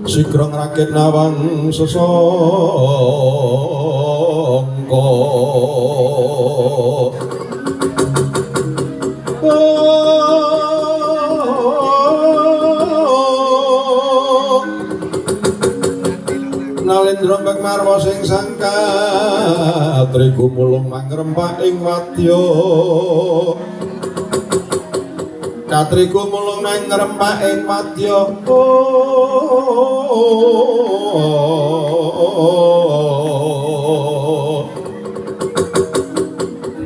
Sigra ngrakit nawang sesangka. Nalendra mbek marwa sing sangka trigumulung mangrempak ing wadya. Katrigumulung mangrempak ing wadya.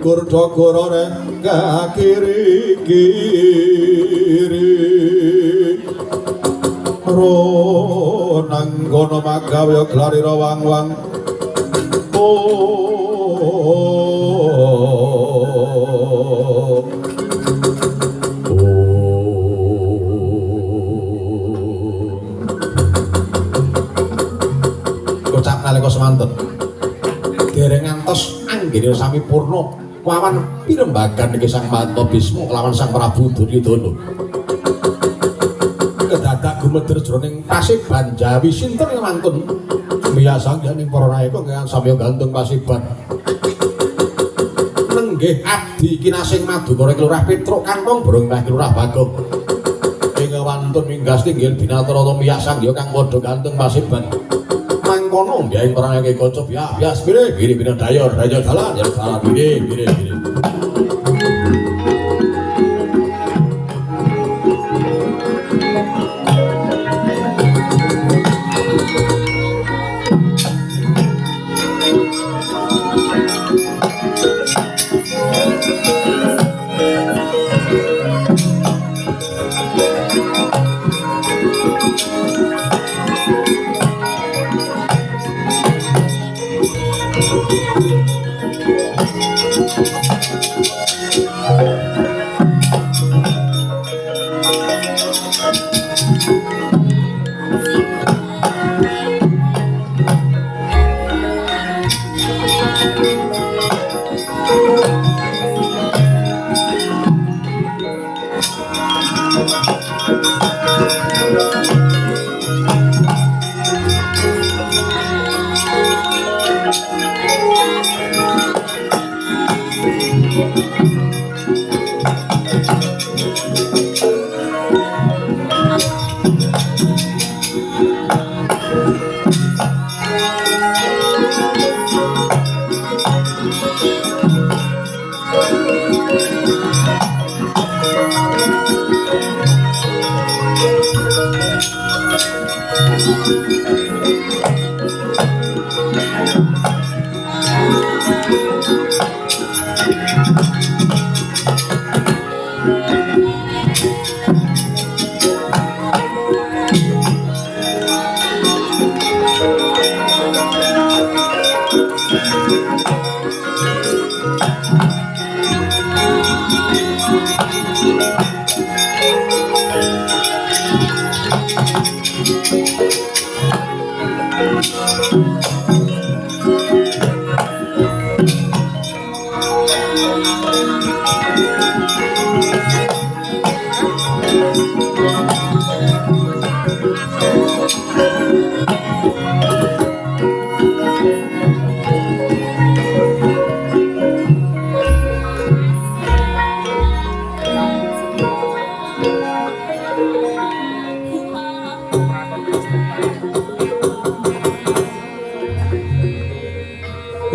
Gurda-gura rengga kiri-kiri Ronanggono magawe glarira wang-wang. Kocap nalika semanten dereng ngantos anggene sami purna wawan pirembagan niki Sang Manta Bisma kelawan Sang Prabu Duryudana. Kedadak gumedher jroning pasiban Jawi sinten ing wantun miyasangyaning para naeka ingkang samya gantung pasiban. Nenggih abdi kinasing madukara Lurah Petruk kantong borong meh Lurah Bagong. Ing wantun minggas tinggil binatrata miyasangya kang padha gantung pasiban. Mangkono mbiyaing para naeka kaca bias birih birih binadayor dayor dalan ya dalan birih birih birih.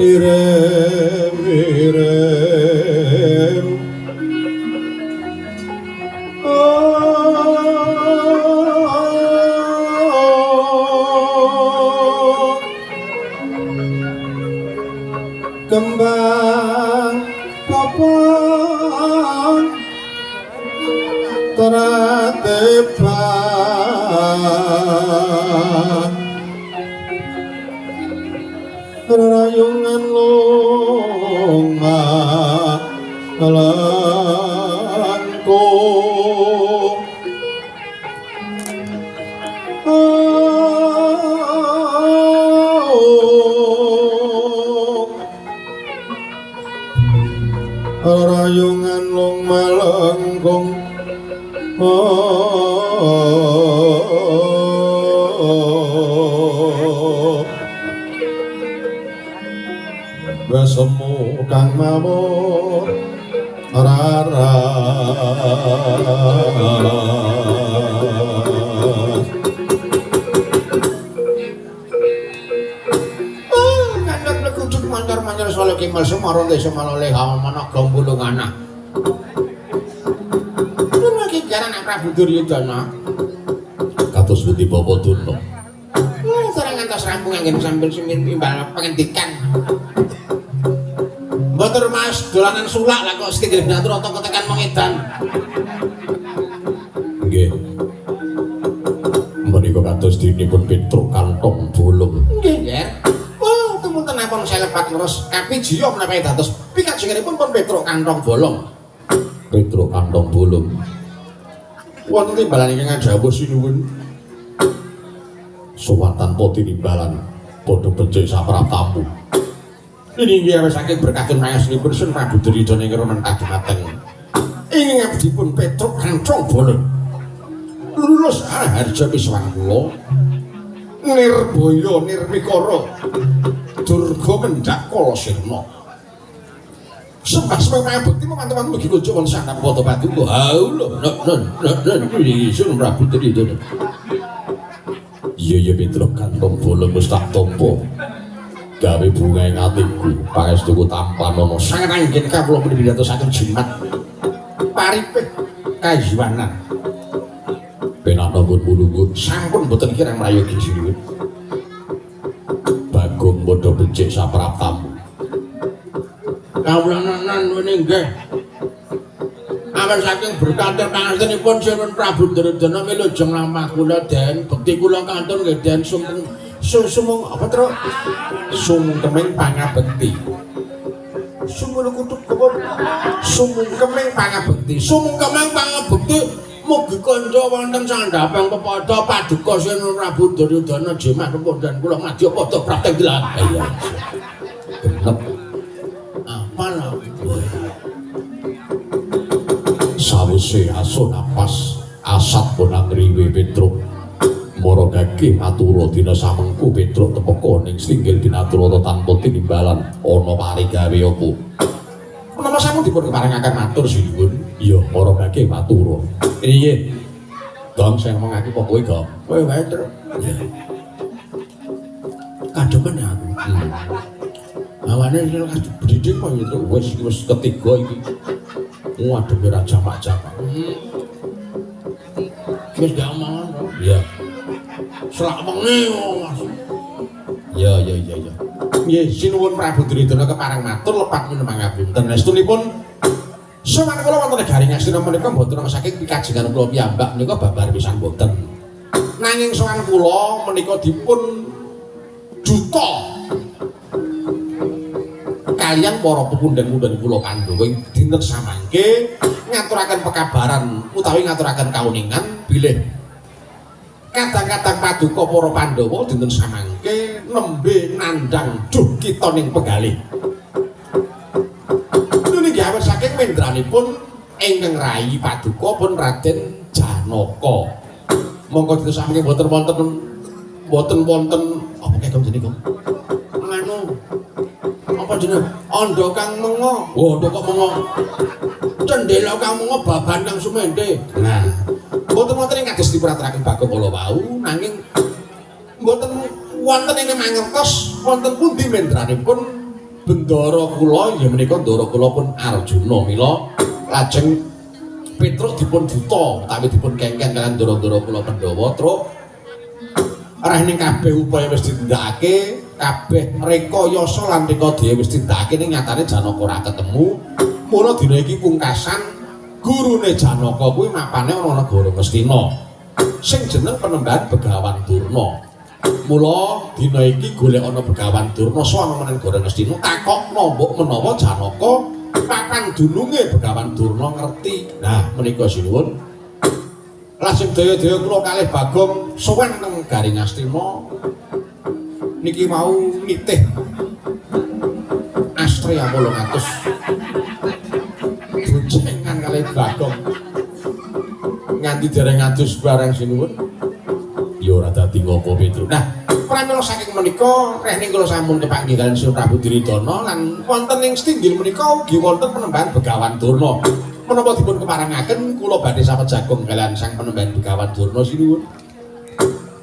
Irem irem oh, kembang popon teratepan rayungan loma langkung rayungan loma langkung. Oh. Semu kang mawur rara. Kandak lekujuk mancar-mancar solo kimal sumaro desa malole hamana gombulung anak. Lagi jaran Prabu Duryudana. Kados pundi Bapak Durna? Sareng ngantos rampung anggen sambil simir timbal pengendikan. Mboten Mas, dolanan sulak lah kok setinggil binatur rata ketekan mengedan. Nggih. Menika kados dinipun Petruk kantong bolong. Nggih, Yer. Oh, tumunten napun selepat terus kapijiya menapa dados pikajengenipun pun Petruk kantong bolong. Petruk kantong bolong. Wonten timbalan ingkang ngajawuh sinuwun. Sowan tanpa tinimbalan padha becik sapraptamu. Ini nggih awis saking berkatun pangestunipun Sun Prabu Duryudana ing remen dumateng ing abdipun Petruk kantong bolong. Lulus harja piswan kula nirbaya nirwikara durga mendhak kala sirna. Sembah semeng bekti teman-teman mugi kunjuk wonten sandhap padha paduka. Haula nun nun Sun Prabu Duryudana. Iya iya Petruk kantong bolong wis tak tampa. Gawe bunga ing atiku, pangestuku tampanana. Sanget anggen kawula menawi dadosaken jimat paripih kayiwanan. Penakna pun mulunggut sampun boten kirang mrayogi sinuwun. Bagong padha becik sapraptamu. Kawula nanan ngene nggih. Awit saking berkate pangestunipun Sinuwun Prabu Duryudana wilujeng lamah kula den bekti kula kantun nggih den sumung sumung apa tru sumungkeming pangabekti. Sumulukutuk apa sumungkeming pangabekti. Sumungkeming pangabekti mugi kanca wonten sandhaping pepadha paduka Sinuwun Prabu Duryudana jimat pepundhen kula madya padha praktek dilan. Iya. Genep. Apa lho? Sawise aso napas asat bonang riwe Petruk mara gagih matura dina samengku Petruk tepeka ning singgil binaturata tanpa tinimbalan ana parigawe apa menapa sampun dipun keparengaken matur sinuwun. Iya mara gagih matura. Piye Gong sing ngomongake apa kowe Gong? Kowe wae Truk. Kademen aku. Awane iki briding kok ya Truk wis wis ketiga iki. Waduh ora jamak-jamak. Wis gak omongan to. Iya. Selak wengi Mas. Iya iya iya iya. Nggih sinuwun Prabu Duryudana kepareng matur lepat minembang ngapunten. Estunipun sowan kula wonten garing Astina menika mboten saking pikajengan kula piyambak menika babar pisan mboten. Nanging sowan kula menika dipun duta kalian para pepundhen-pundhen kula Pandhawa ing dinten samangke ngaturaken pekabaran utawi ngaturaken kauningan bilih kadang-kadang paduka para Pandhawa dinten samangke nembe nandhang duh kita ning penggalih. Niki awit saking mendranipun ingkang rayi paduka pun Raden Janaka. Monggo dinten samangke mboten wonten apa kaya jenenge kok? Nganu apa jenenge? Andha kang mengo. Oh, andha kok mengo. Cendhela kang mengo baban kang sumende. Nah, mboten wonten ing kados dipuraturaken Bagong kala wau, nanging mboten wonten ingkang mangertos wonten pundi mendranipun bendara kula ya menika ndara kula pun Arjuna. Mila lajeng Petruk dipun duta utawi dipun kengken kalian ndara-ndara kula Pandhawa truk rehning kabeh upaya wis ditindakake, kabeh rekayasa lan rekadaya wis ditindakake ning nyatane Janaka ora ketemu. Mula dina iki pungkasan gurune Janaka kuwi mapane ana negara Ngastina sing jeneng Penembahan Begawan Durna. Mula dina iki golek ana Begawan Durna sowan ana negara Ngastina takokna mbok menawa Janaka papan dununge Begawan Durna ngerti. Nah menika sinuwun lajeng daya-daya kula kalih Bagong sowan teng Garing Astina niki mau nitih Astrea 800 boncengan kalih Bagong nganti dereng adus bareng sinuwun. Ya ora dadi ngopo Petruk. Nah Pramila saking menika rehning kula sampun kepanggih kaliyan Sri Prabu Duryudana lan wonten ing setinggil menika ugi wonten Panembahan Begawan Durna. Menapa dipun keparengaken kula badhe sapejagong kaliyan Sang Panembahan Begawan Durna sinuwun.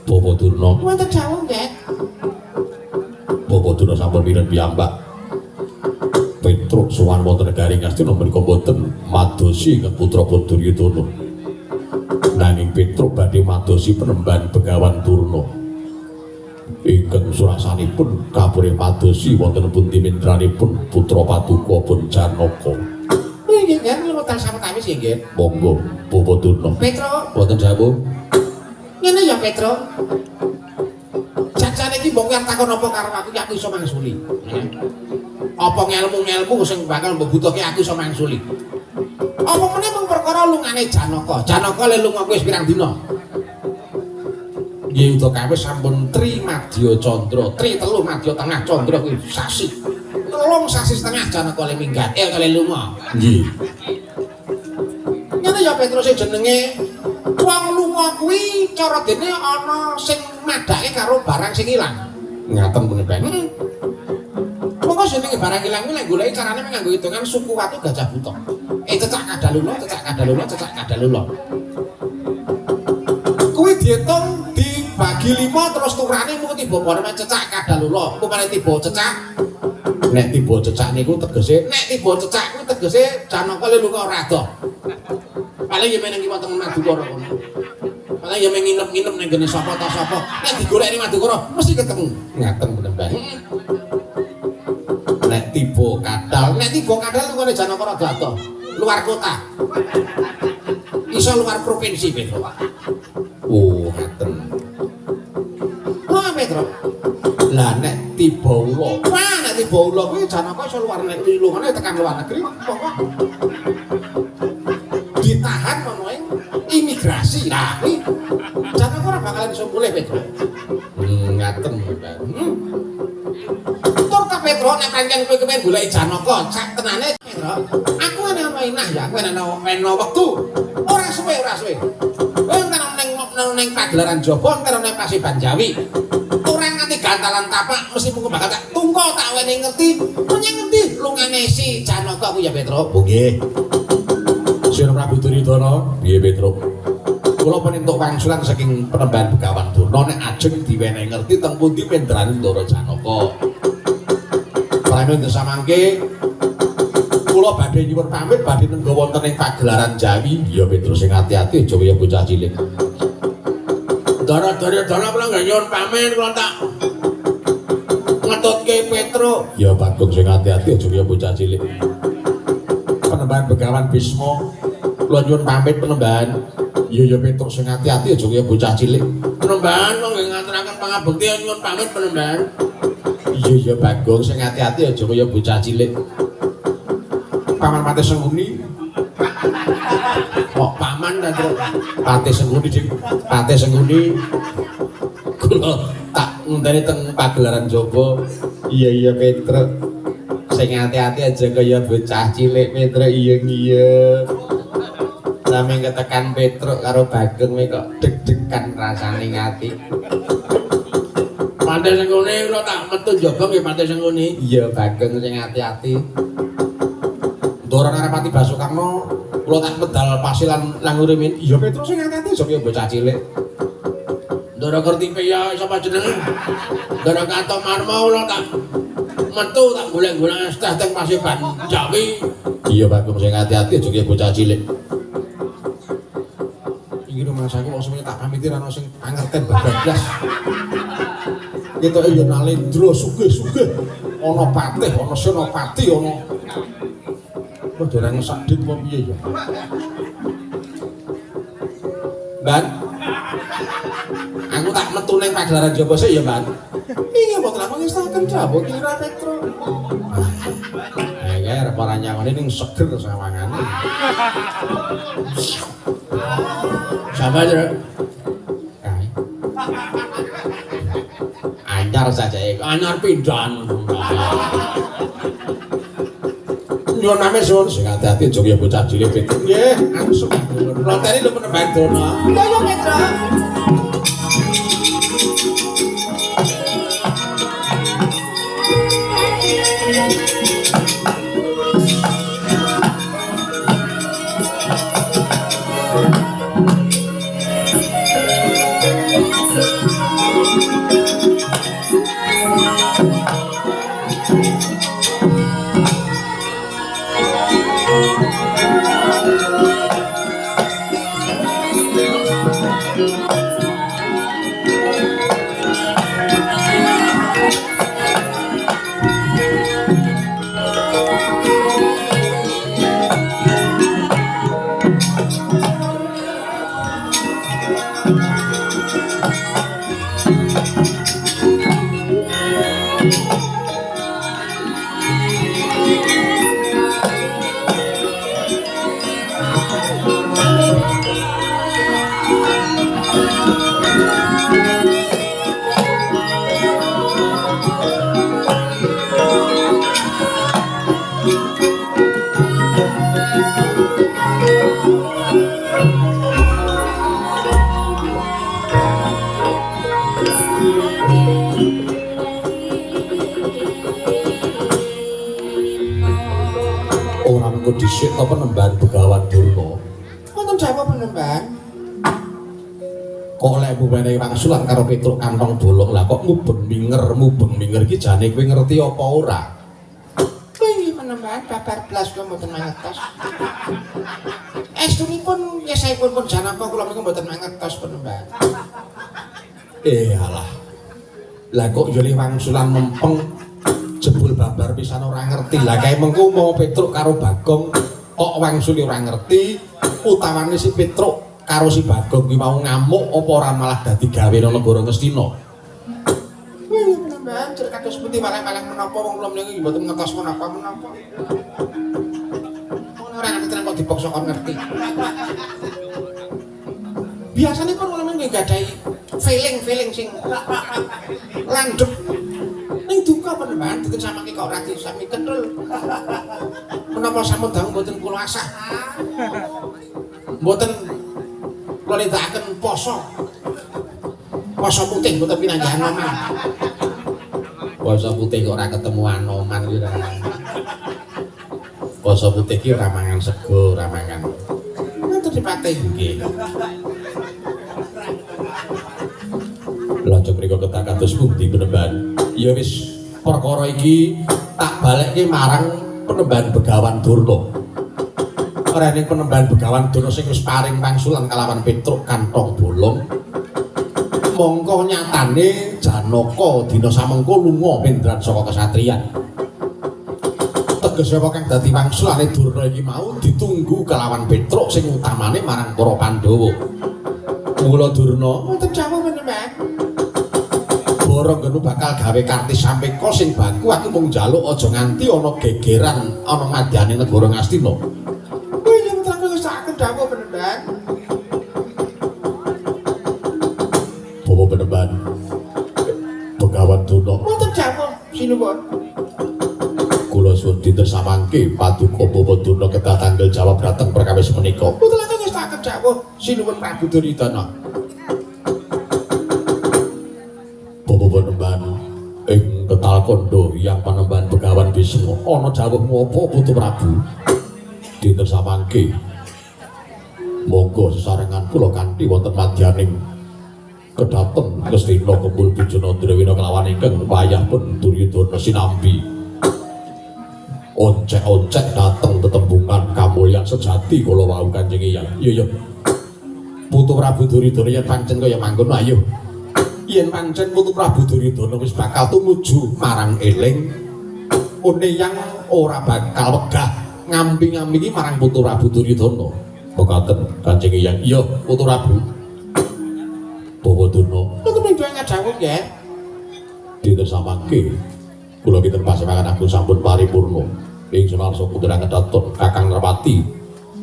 Bapak Durna. Wonten dawuh nggih. Bapak Durna sampun mireng piyambak. Petruk sowan wonten negari Ngastina menika boten madosi ingkang putra Duryudana. Nanging Petruk badhe madosi Panembahan Begawan Durna. Ingkang surasanipun kapure madosi wonten pundi mendranipun putra paduka pun Janaka. Nggih, nggih, kula tansah sawetawis nggih. Monggo Bapak Durna. Petruk, wonten dawuh. Ngene ya Petruk. Jajane iki mbok arep takon apa karo aku, aku iso mangsuli. Apa ngelmu-ngelmu sing bakal mbok butuhke aku iso mangsuli. Apa meneh mung perkara lungane Janaka. Janaka le lunga kuwi wis pirang dina? Nggih uta kawis sampun tri madya candra, tri telu madya tengah candra kuwi sasi. 3 sasi setengah Janaka le minggat, le lunga. Nggih. Ngene ya Petrus jenenge wong lunga kuwi cara dene ana sing madhake karo barang sing ilang. Ngaten punika. Monggo jenenge barang ilang kuwi lek goleki carane nganggo hitungan suku watu gajah buta. Cecak kadalula, cecak kadalula, cecak kadalula. Kuwi diitung dibagi 5 terus turane mung tiba bareng cecak kadalula. Upamane tiba cecak, nek tiba cecak niku tegese, nek tiba cecak kuwi tegese Janaka le lunga ora adoh. Paling ya meneng ki wonten Madukara kono. Paling ya nginep-nginep ning gone sapa ta sapa. Nek digoleki ning Madukara mesti ketemu. Ngaten penemban. Nek tiba kadal, nek tiba kadal lungane Janaka rada adoh. Luar kota. Iso luar provinsi Petro. Oh, ngaten. Wah, Petro. Lah nek tiba ula. Wah, nek tiba ula kuwi Janaka iso luar negeri, lungane tekan luar negeri. Pokok ditahan ana ing imigrasi. Lah kuwi Janaka ora bakalan iso mulih Petro. Ngaten. Tur ta Petro nek pancen kowe kepengin goleki Janaka sak tenane Petro. Aku ana inah ya, aku ana ana wektu. Ora suwe, ora suwe. Kowe entar ning pagelaran jaba, entar ning Paseban Jawi. Ora nganti gantalan tapak mesti mung bakal tak tungko tak wenehi ngerti. Menyang ngendi lungane si Janaka kuwi ya Petro. Oh nggih. Sri Prabu Duryudana, piye Petruk? Kula pun entuk wangsulan saking Panembahan Begawan Durna nek ajeng diwenehi ngerti teng pundi mendrane Ndara Janaka. Pramila samangke kula badhe nyuwun pamit badhe nengga wonten ing pagelaran Jawi. Ya Petruk sing ati-ati aja kaya bocah cilik. Ndara Duryudana kula nggih nyuwun pamit kula tak ngetutke Petruk. Ya Bagong sing ati-ati aja kaya bocah cilik. Panembahan Begawan Bisma kula nyuwun pamit Panembahan. Iya ya Petruk sing ati-ati aja kaya bocah cilik. Panembahan kula nggih ngaturaken pangabekti nyuwun pamit Panembahan. Iya ya Bagong sing ati-ati aja kaya bocah cilik. Paman Patih Sengkuni. Kok paman ta, Truk? Patih Sengkuni ding. Patih Sengkuni kula tak ngenteni teng pagelaran jaba. Iya iya Petruk. Sing ati-ati aja kaya bocah cilik Petruk. Iya iya. Sami ketekan Petruk karo Bagong kok deg-degan rasane ngati. Patih Sengkuni kula tak metu jaba nggih Patih Sengkuni. Iya Bagong sing ati-ati. Ndara Narapati Basukarna kula tak medal pasilan lan ngurimin. Iya Petruk sing ati-ati aja kaya bocah cilik. Ndara Kertipiya sapa jenenge? Ndara Katomarma kula tak metu tak golek-golek esteh teng Paseban Jawi. Iya Bagong sing ati-ati aja kaya bocah cilik. Iki rumangsaku wong semene tak pamiti ra ono sing pangerten bablas. Ketoke ya Nalendra sugih-sugih, ana patih, ana senopati, ana kok ora ngesak dit apa piye ya. Ban. Aku tak metu ning pagelaran jaba sik ya, Ban. Iki mboten aku ngestaken jaba ki ora Petro. Eh, arep ora nyawani ning seger sawangane. Sama aja. Kae. Anyar saja, anyar pindahan. Nyuwun pamit suwun sing ati-ati aja kaya bocah cilik Petruk. Nggih, langsung. Lonteni lho Panembahan Durna. Iya ya Petro. Ora mengko dhisik to penemban Begawan Durna. Wonten dawuh penemban. Kok lek wenehi wangsulan karo Petruk kantong bolong lah kok mubeng minger iki jane kowe ngerti apa ora? Wingi penemban babar blas kula mboten mangertos. Estunipun yesahipun pun Janaka kula niku mboten mangertos penemban. Eh alah. Lah kok yo wangsulan mempeng jebul babar pisan ora ngerti. Lah kae mengko mau Petruk karo Bagong kok wangsuli ora ngerti, utawane si Petruk karo si Bagong ki mau ngamuk apa ora malah dadi gawe nang negara Ngastina. Wingi penemban cer kados pundi malah-malah menapa wong kula niku mboten ngertos menapa-menapa. Wong ora ngerti tenan kok dipaksa kon ngerti. Biasane pun kula nggih gadahi feeling-feeling sing landhep. Ning duka penemban diten samangke kok ora sami kenthul. Menapa sampun dangu mboten kula asah. Mboten kula nindakaken poso. Poso putih mboten pinanggih Anoman. Poso putih kok ora ketemu Anoman kuwi ora. Poso putih ki ora mangan sego, ora mangan. Ngoten dipatih nggih. Lajeng mriku ketak kados pundi penemban? Ya wis perkara iki tak balekke marang penemban Begawan Durna. Rene penemban Begawan Durna sing wis paring wangsulan kalawan Petruk kantong bolong. Mongko nyatane Janaka dina samengko lunga mendran saka kesatriyan. Tegese apa kang dadi wangsulane Durna iki mau ditunggu kalawan Petruk sing utamane marang para Pandhawa. Mula Durna wonten dawuh penemban. Borong ngene bakal gawe karti sampeka sing baku aku mung njaluk aja nganti ana gegeran ana madyane negara Ngastina. Kuwi yen terang wis tak dawuh penemban. Bawa penemban Begawan Durna wonten dawuh sinuwun. Kula suwun dinten samangke paduka Bapak Durna kedah tanggel jawab dhateng perkawis menika. Mboten langkung wis tak dawuh sinuwun Prabu Duryudana. Penemban ing ketal kondo yang panemban Begawan Bisma ana dawuhmu apa Putu Prabu dinten samangke monggo sesarengan kula kanthi wonten madyaning kedateng Ngastina kembul bujana Drewina kelawan ingkang wayah pun Duryudana sinambi oncek-oncek dateng tetembungan kamulyan sejati kula wau Kanjeng Eyang. Iya ya Putu Prabu Duryudana yen pancen kaya mangkono ayo. Yen pancen Putu Prabu Duryudana wis bakal tumuju marang eling une yang ora bakal wegah ngampi-ngampingi marang Putu Prabu Duryudana. Mekaten Kanjeng Eyang. Iya Putu Prabu. Bawa Durna wonten ing dawuh nggih. Dinten samangke kula kinten pasemangan agung sampun paripurna. Ing sunarsa putra kedaton Kakang Nerpati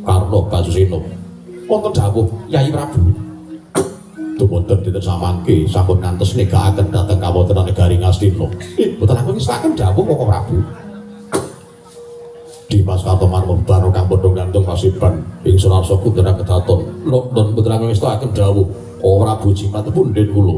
Karna Basusena. Wonten dawuh Yai Prabu. Dumunten dinten samangke sampun ngantos negakaken dhateng kawontenan negari Ngastina. Mboten langkung ngestakaken dawuh Koko Prabu. Dimas Kartomarmo Bano kang padha gantung kasiban ing sunarsa putra kedaton. Nun mboten langkung ngestakaken dawuh Koko Prabu jimat punden kula.